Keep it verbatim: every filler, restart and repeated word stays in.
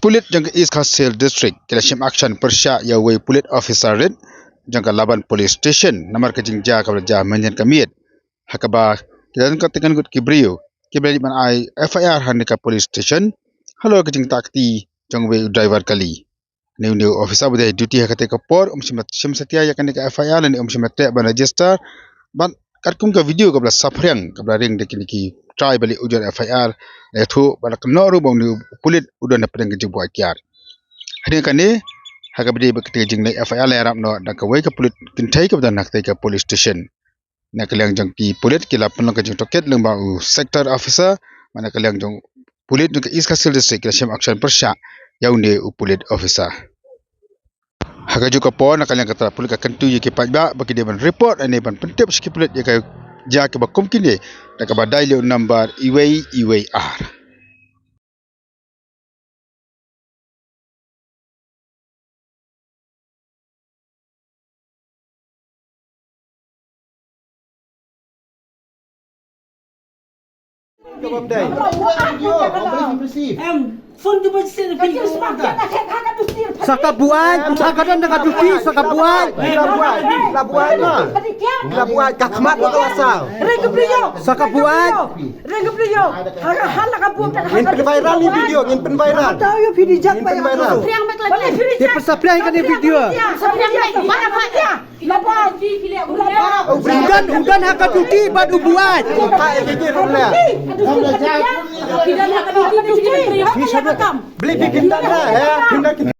Pulit jong ka East Khasi Hills District ki la shim action pyrshah ïa uwei u pulit officer rit jong ka Laban Police Station namar ka jingjia kaba la jia mynhynnin ka miet, ha kaba ki don katto katne ki briew kiba la leit ban ai F I R ha kane ka police station halor ka jingtah kti jong uwei u driver kali. Une u, une u officer uba dei duty ha katei ka por um shim, shim satia ïa kane ka F I R lane um shym la treh ban register. Bad katkum ka video kaba la saphriang kaba la ring da kine ki trai ban leit ujor F I R, la ïathuh ba la kynnoh ruh ba une u pulit u don hapdeng ka jingbuaid tiar. Hadien kane, ha kaba ïadei bad katei ka jingleit F I R la ïarap noh da kawei ka pulit kynthei kaba don ha katei ka police station. Na ka liang jong ki pulit ki la pynlong ka jingtohkit lyngba u sector officer, bad na ka liang jong pulit jong ka East Khasi Hills District ki la shim action pyrshah ïa une u pulit officer. Ha kajuh ka por na ka liang ka tnat pulit ka kyntu ïa ki paidbah ba ki dei ban report ne ban pyntip sha ki pulit ïa ka jia kiba kum kine da kaba dial ïa u number uwei uwei ar. Sa ka buaid, sa ka don da ka duty, sa ka buaid. La buaid, la buaid, la buaid, ka khmat la ka la sa. Sa ka buaid. Ngin pynviral ni video, ngin pynviral. Ngin pynviral. Te pynsaphriang kane video. U don, u don ha ka duty bad u buaid. Beli bikin tanda, eh.